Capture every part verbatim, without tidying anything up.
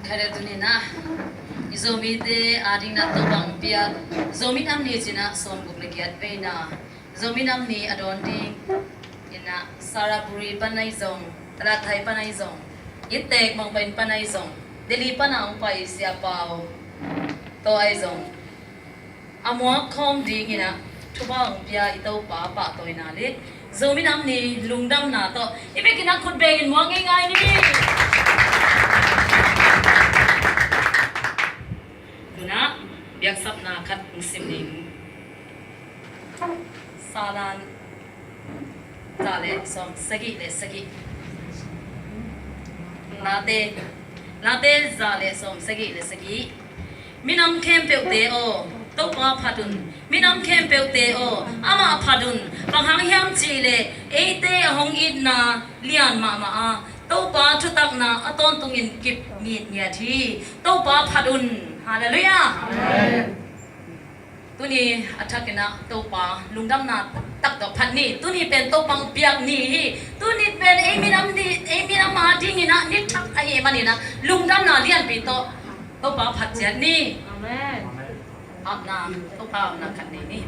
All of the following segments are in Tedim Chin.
Khaile tuni-in ah i Zomite adingin ah Topa'n hong piak Zomi Nam Ni ci-in ah sawmguk le giat veina Zomi Nam Ni a dawn dingin ah Saraburi pan ahi zong, Talathai pan ahi zong, Ittek Mongpain pan ahi zong, Delhi pan a hong pai Sia Pau tawh ahi zong, a muak khawm dingin ah thupha hong pia i Topa pahtawina le Zomi Nam Ni lungdamna tawh i biakinn ah khut bengin muak ngeingai ni. Tu-in ah biaksapna khat hong sim ning. Salan za le sawm sagih le sagih. Late, Late za le sawm sagih le sagih. Minam khempeuhte aw, Topa phat un. Minam khempeuhte aw, amah phat un. Bang hang hiam cih leh eite a hong itna lian mahmah a, Topa thutakna a tawntungin kip ngitngiat hi. Topa phat un. Halleluiah. Amen. Tuni a thakin ah Topa lungdamna tak tawh phat ni. Tuni pen Topa hong piak ni hi. Tuni pen ei minam ni, ei minam adingin ah ni thak ahih manin ah lungdamna lianpi tawh Topa phat ciat ni. Amen. Apna, Topa apna khat nei ni.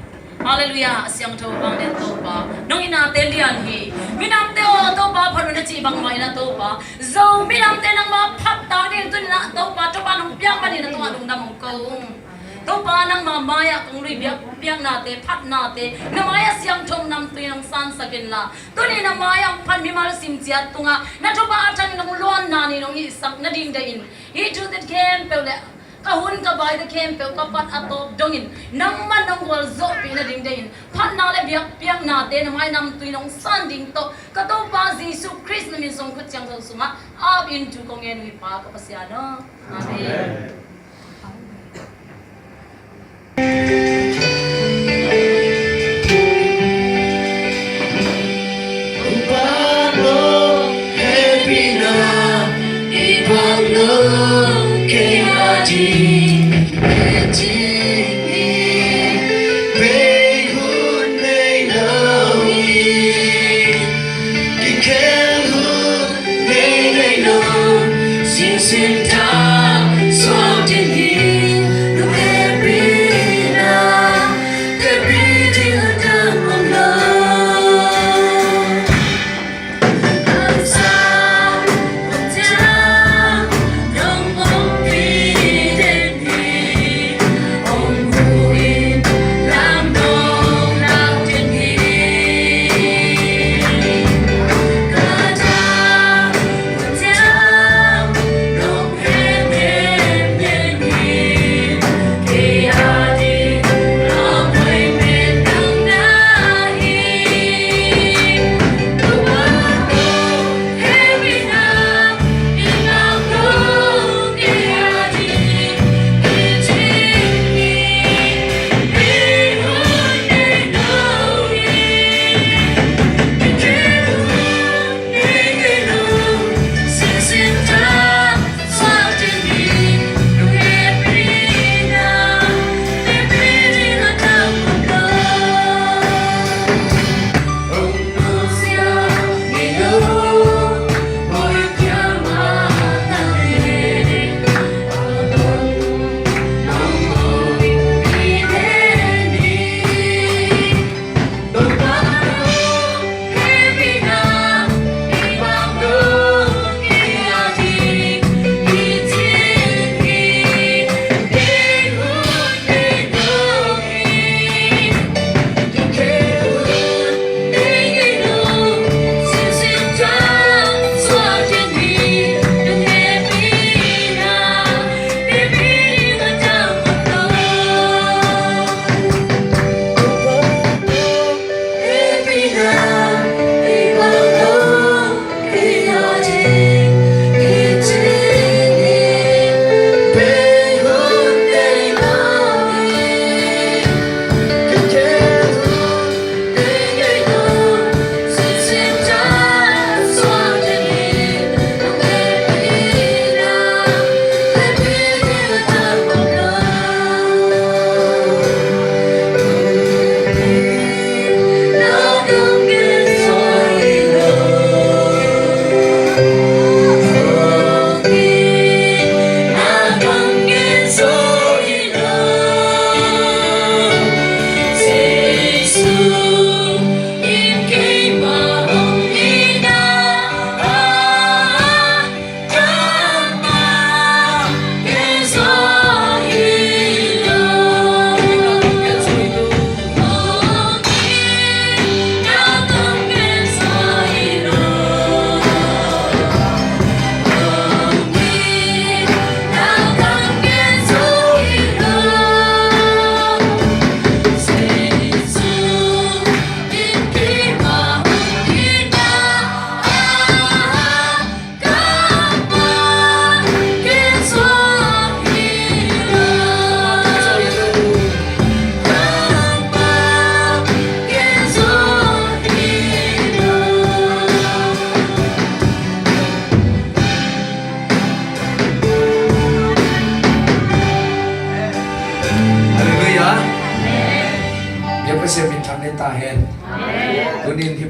Halleluiah, a siangtho vanglian Topa. Nong itnate lian hi. Minamte aw, Topa phat un a cih bangmah in ah Topa, Zo minamte nangma phat ta ding tuni-in ah Topa, Topa nong piak manin ah Topa lungdam hong ko ung. Topa nangma mai-ah kong lui biak, biaknate, phatnate, na mai-ah siangtho namtui nong sansak inla, tuni na mai-ah hong phat mimal simciat tungah na thupha a thanin hong luanna ni nong hihsak nading deih in, hih thute khempeuh le ka hun ka baite khempeuh ka phat a tawp dongin nangman nong gualzawhpih nading deih in, phatna le biakpiaknate na mai namtui nong san ding tawh ka Topa Jesu Khrist na min sung khut siangtho sungah ap in thu kong ngen uh hi Pa ka Pasian aw. Amen. Kikhel hun nei nei lo, sinsin tha suak ding hi. Lung happy na, happy ding a dang om lo. Ang sa, ang sa, dong om pi den hi.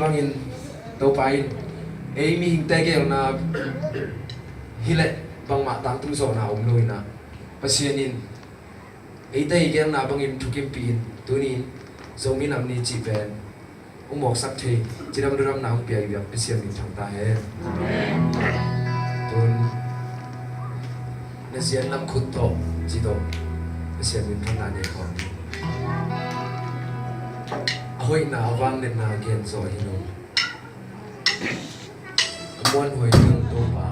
Bangin Topa in ei mihingte geelna hileh bangmah tangtung zawhna om lo in ah, Pasian in eite i geelna bangin thukimpih in, tuni in Zomi Nam Ni cih pen hong mawksak thei, cidam ludamna hong pia i biak Pasian min thang ta hen. Tun na sian lam khut tawh ci tawh Pasian min thang na nei khawm ding. A hoihna a vangliatna gen zawh hi lo. A muanhuai ding Topa.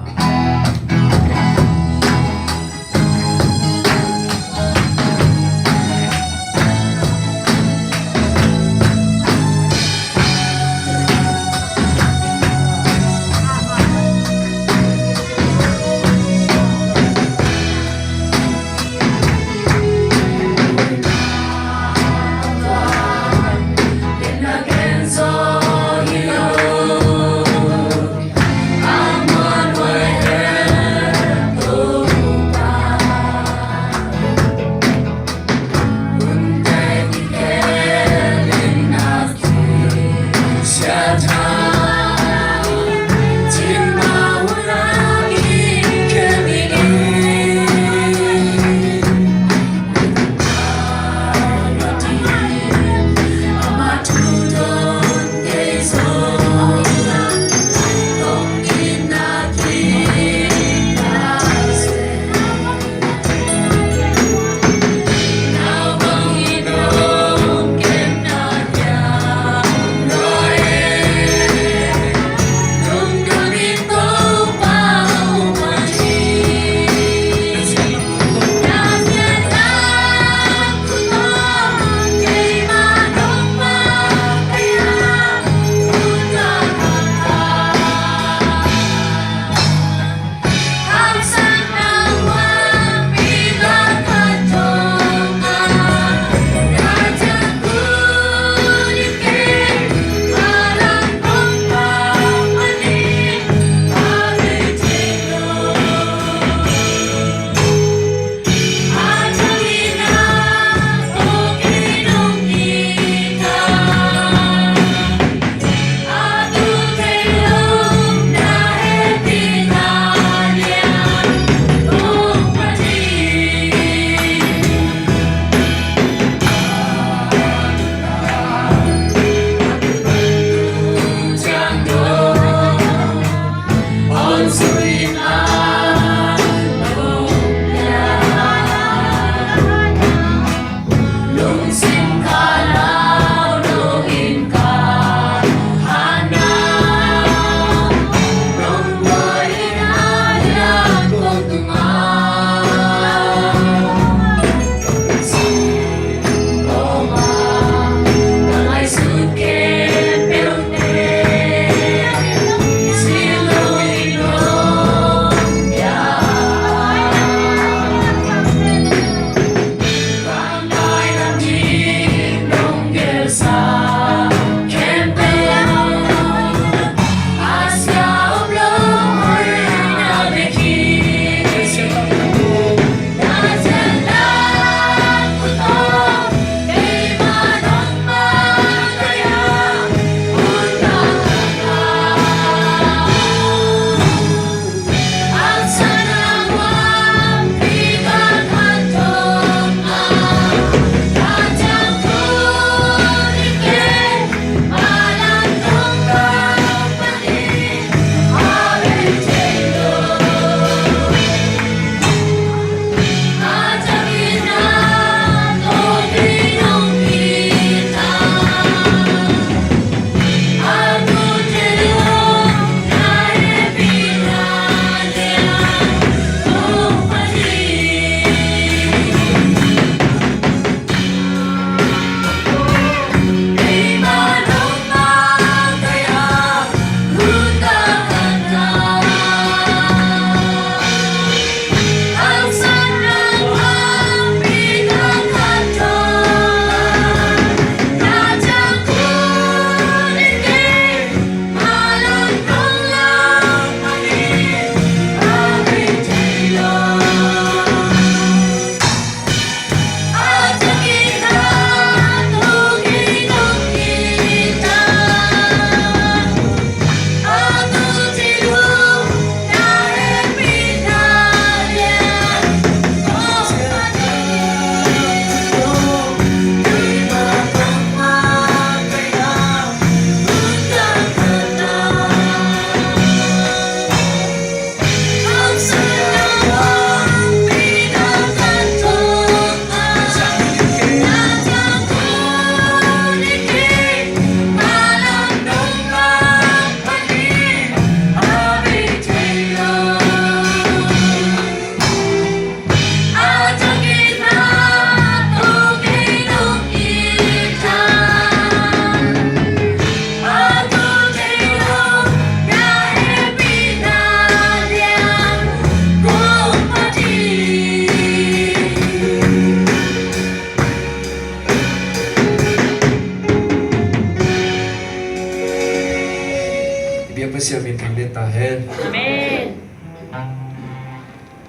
Amen. Amen.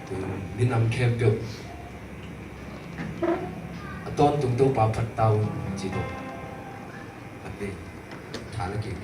Tun minam khempeuh a tawntung Topa phat ta un ci tawh. Amen. Tha la kik.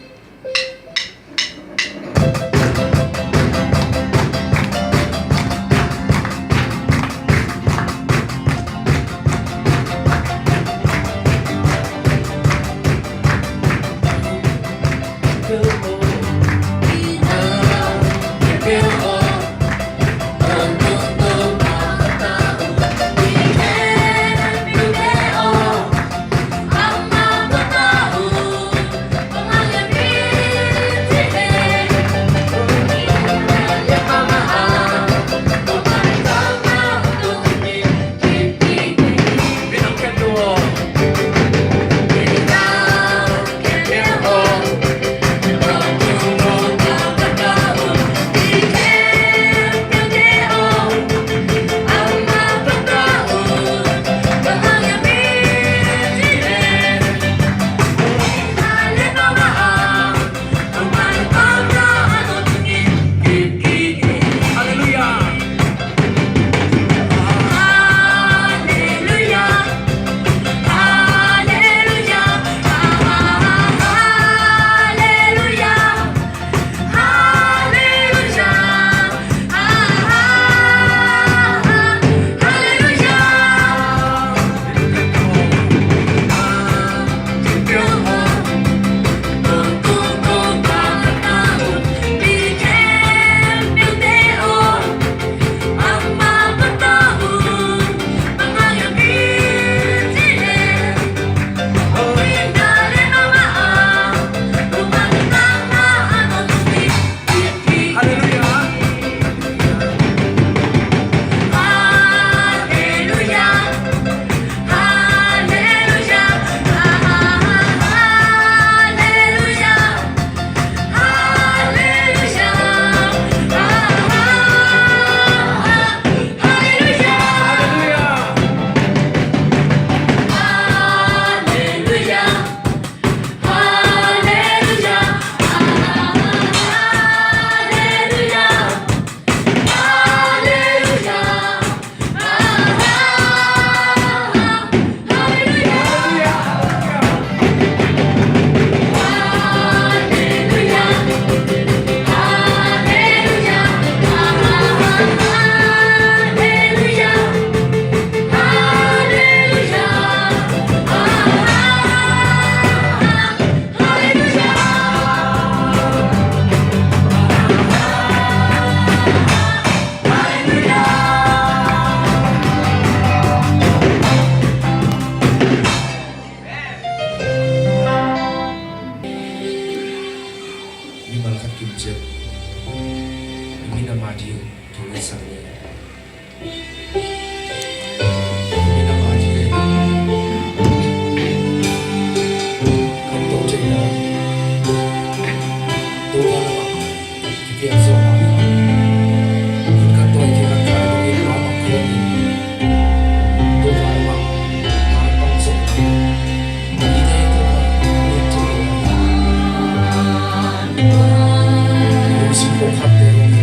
Mimal khat kim ciat, minam a ding thu ngetsak ni. Minam a ding, kan to thei lai. Topa lamah kipiak zawh mahmah. Khut khat tawh i kikhat kai dongin mah bang khawm in. Topa lamah mah bang zawh mahmah. Lungsim pawlkhatte hong hi.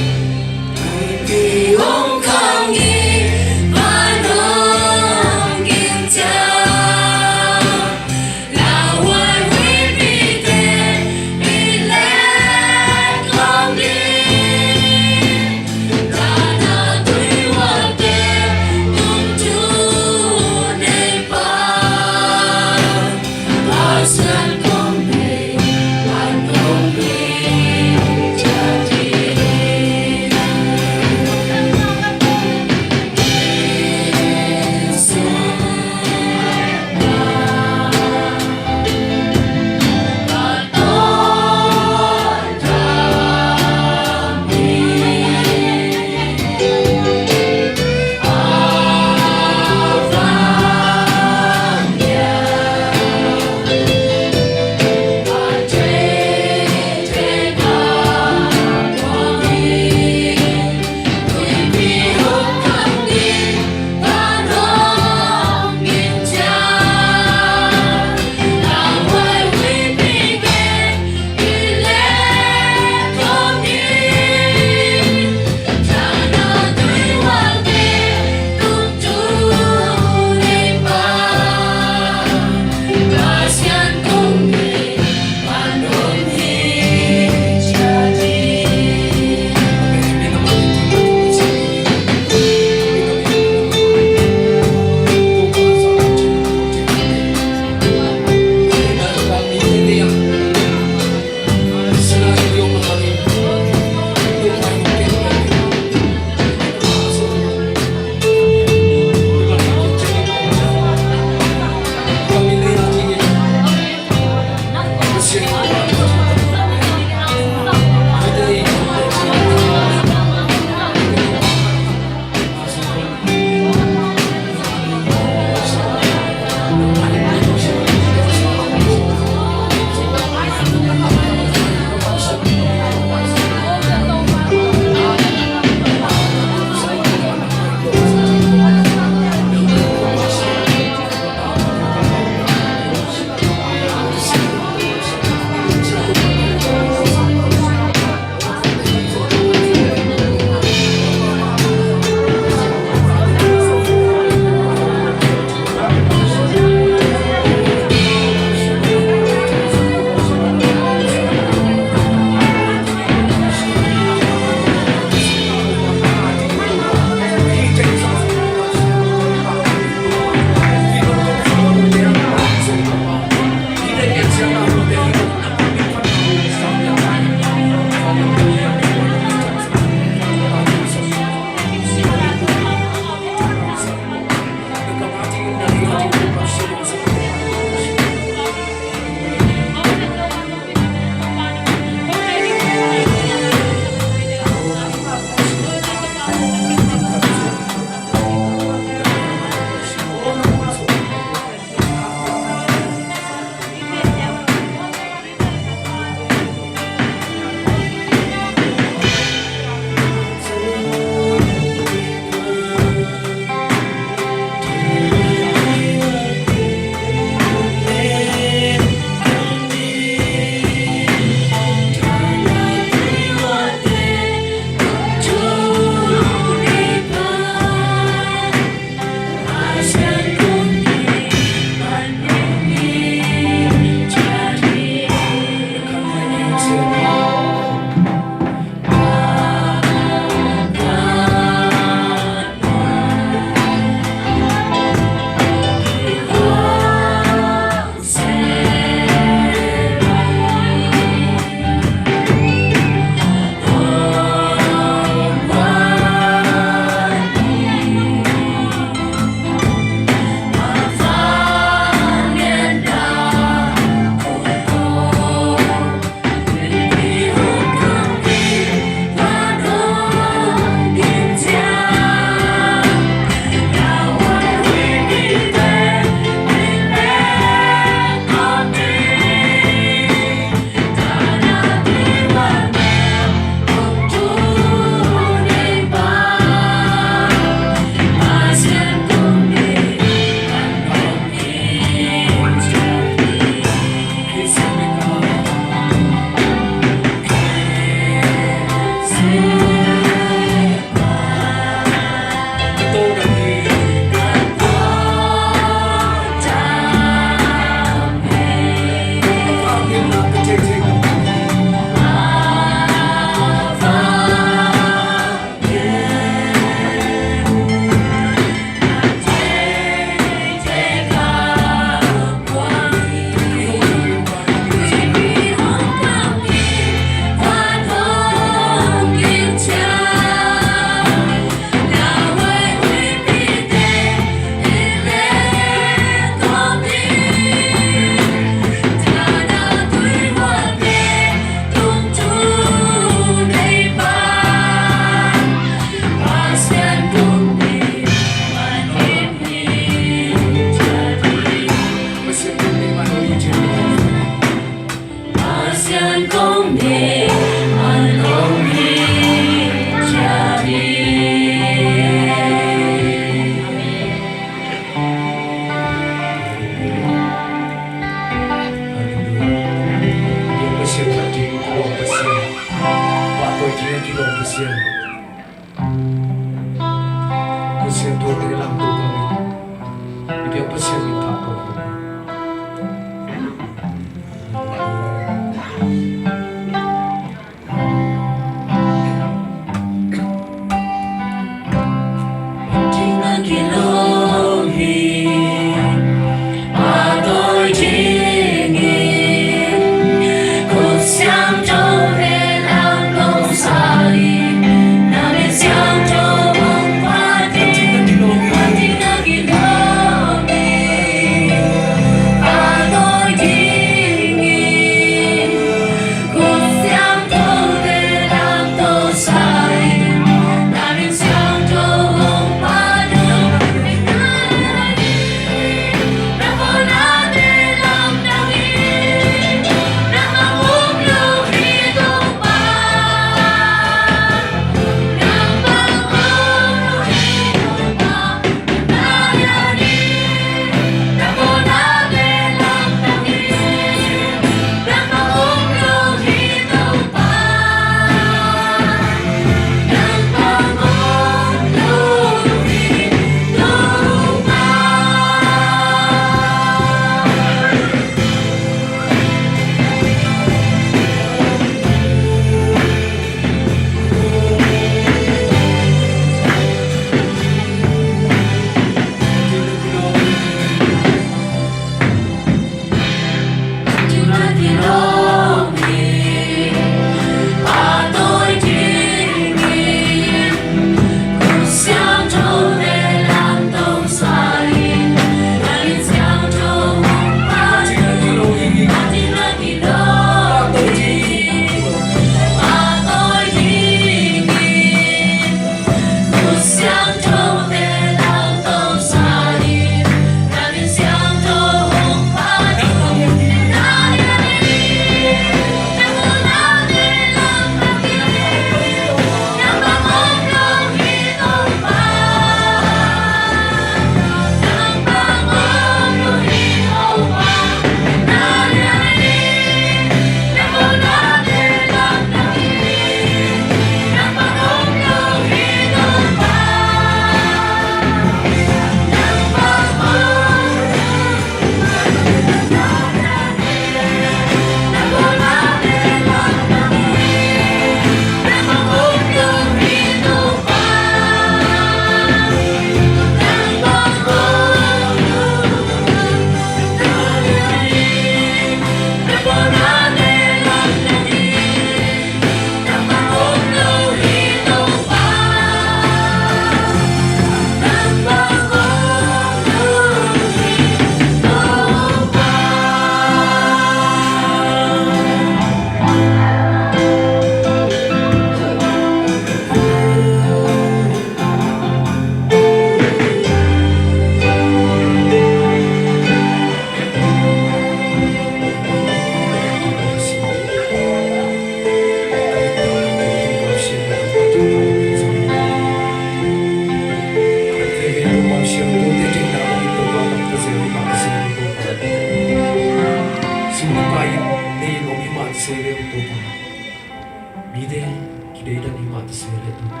Kideidan hi mah ta se leh Topa,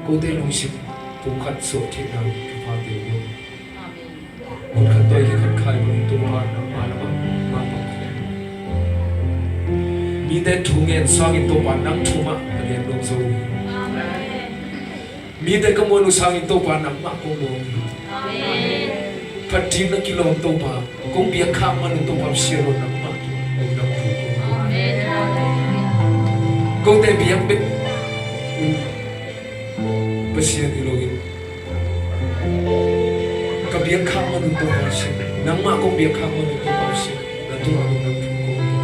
kote lungsim pumkhat suah theihna kipahteh uh. Amen. Khat tawh khat khai bang Topa nangmah lamah mah bang. Mite thu ngen sangin Topa nang thu mah ka gen nuam zo. Amen. Mite ka muan uh sangin Topa nangmah kong muan. Amen. Phat ding na kilawm Topa, kong biak khak man uh Topa Pasian aw nangmah kong nang thu kong muan. Amen. Kote biak bek Pasian hi loin ka biak khak man uh Topa Pasian, nangmah kong biak khak man uh Topa Pasian, na tungah kong nang thu kong muan.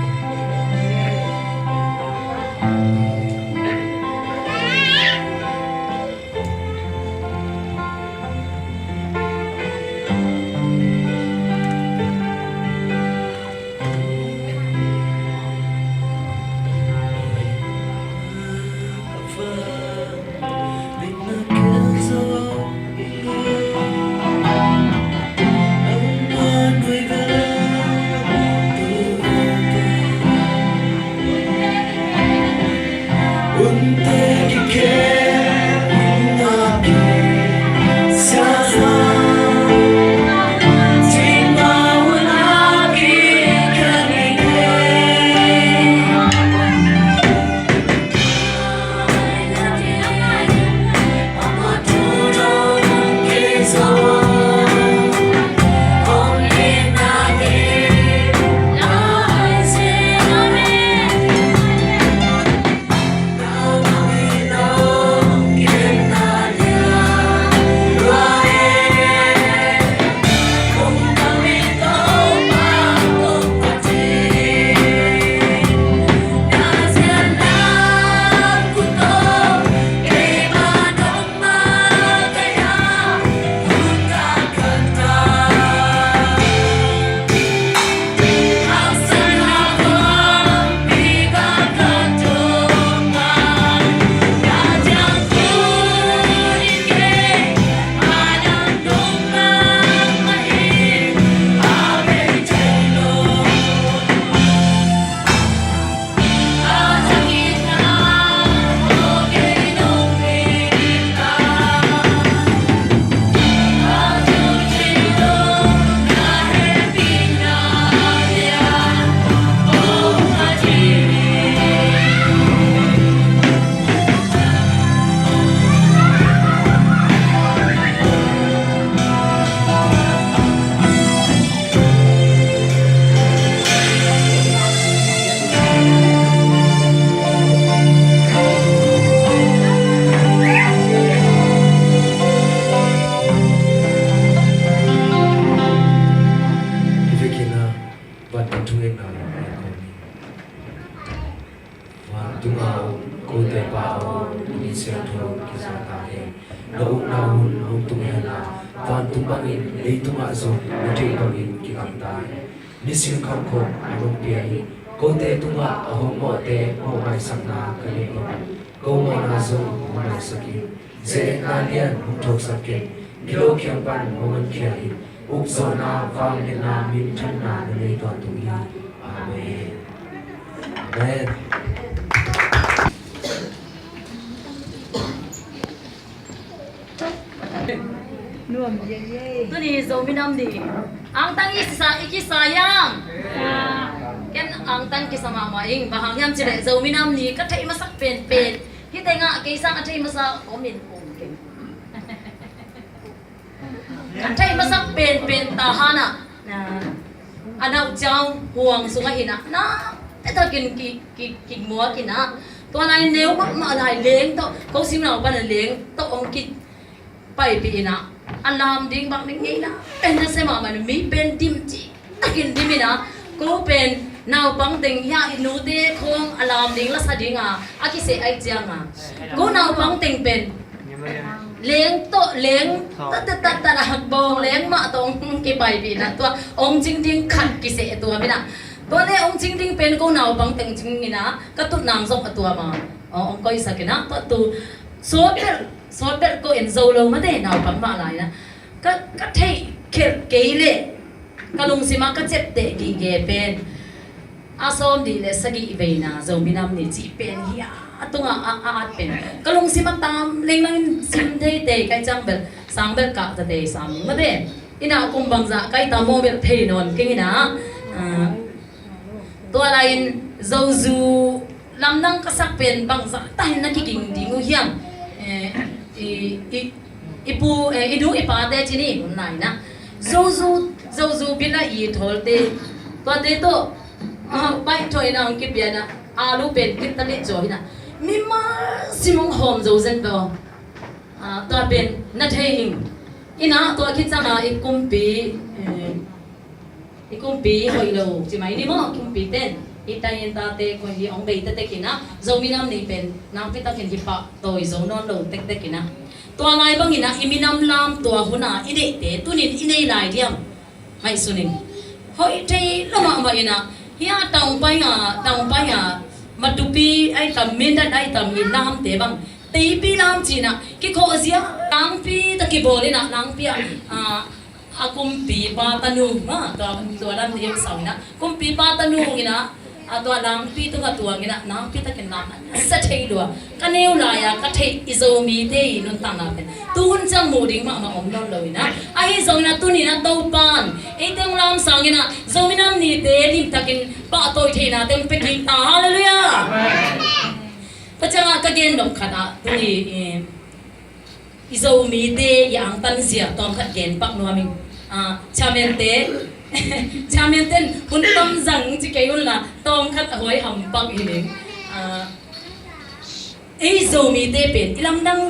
Vantung a om kote Pa aw, na min siangtho kizawh ta hen. Na ukna hun hong tung hen la, vantung bangin leitungah zong na theih bangin kilang ta hen. Nisim khempeuh a nong pia hi. Kote tungah a hong mawhte mawh maisakna ka nei hi. Ko mawhna zong hong maisak in. Ze-etna lian hong thuaksak in. Gilo kiang pan hong honkhia in. Ukzawhna, vangliatna, minthanna na nei tuan tung hi. Amen. Amen. Nuam ye ye. Tuni Zomi Nam Ni. Angtang i sa, i kisa hiam? Ken angtang kisa mahmah ing. Bang hang hiam cih leh Zomi Nam Ni ka theih masak penpen. Hih tengah kei sang a theih masak om in om keng. Ka theih masak penpen Tahan ah, a nau Ciang Huang sungah hi in ah, na, takin ki, ki, kimuak in ah. Tua lai neu mahmah lai leng tawh, ko sing nau pan a leng tawh hong kipaipih in ah. A lam ding bang ding ngei na, pen na se mahmah in mi pen dim ci takin dim in ah, ko pen naupang teng hi a, i nute khawng a lam ding la sa ding a, a kiseh ahih ciang a, ko naupang teng pen leng tawh, leng tat tat tat tat a, bawng leng mah tawh hong kipaipih in ah, tua hong cing ding khat kiseh tua min ah. Tua leh hong cing ding pen ko naupang teng cing in ah, ka tut nang zong a tua ma, aw, hong koihsak in ah, tua tu sawt belh, sawt belh ko en zo lo mate, naupang mah lai in ah. Ka, ka theih khelh kei leh ka lungsim ah ka ciapteh gige pen A sawm dih le sagih veina Zomi Nam Ni cih pen hi a, a tungah a, a at pen ka lungsim a tam lenglang in sim thei tei kai ciang bel sang bel kah ta tei sam ning mate. Ina kum bangzah kai ta maw bel thei nawn keng ina. Ah, tua lai-in Zozu lamdang ka sak pen bangzah tahin na kiging ding uh hiam? Eh, i, i, i pu, eh, i nu i pate ci ni hun lai-in ah Zozu, Zozu bila i tholte tuate tawh ah, baih thawi na hong kipia na, alu pen kip ta leh zaw hi na. Mimal sim hong hawm zo zen ve aw. Ah, tua pen na thei ing. Ina tua khit ciangin i kumpi, eh, i kumpi hoih lo ci mai ni maw, kumpi ten i tai in tate koi hi hong bei tektek ina, Zomi Nam Ni pen nakpi takin hi pahtawi zo nawn lo tektek ina. Tua lai bang ina i minam lam tua hun a i neihte tunin i nei lai diam? Ngaihsun in. Hoih thei lo mahmah ina. Hia tangpai a, tangpai a, Matupi ai tam, Mindat ai tam i lamte bang. Teipi lam ci ina. Kikhawh zia, langpi ta kibawl ina, langpi a, ah, a kumpipa tanu, ma, tua, tua lam ni hong sau ina. Kumpipa tanu ina. A tua langpi tungah tuang ina, langpi takin lam a sa thei lua. Ka neu lai-a ka theih i Zomite i nuntakna pen tu hun ciang muh ding mahmah om nawn lo ina. Ahi zongin a tuni ina Topan eite hong lam sangin a Zomi Nam Nite limtakin pahtawi theihnate hong pia kik ta. Halleluiah. Tua ciangah ka gen dong khat ah tuni i, i Zomite i angtan zia tawm khat gen pak nuam ing. Ah, chairman te, chairman ten hun tam zang ci kei un la tawm khat a huai ham pak hi ning. Ah, ei Zomite pen i lamdang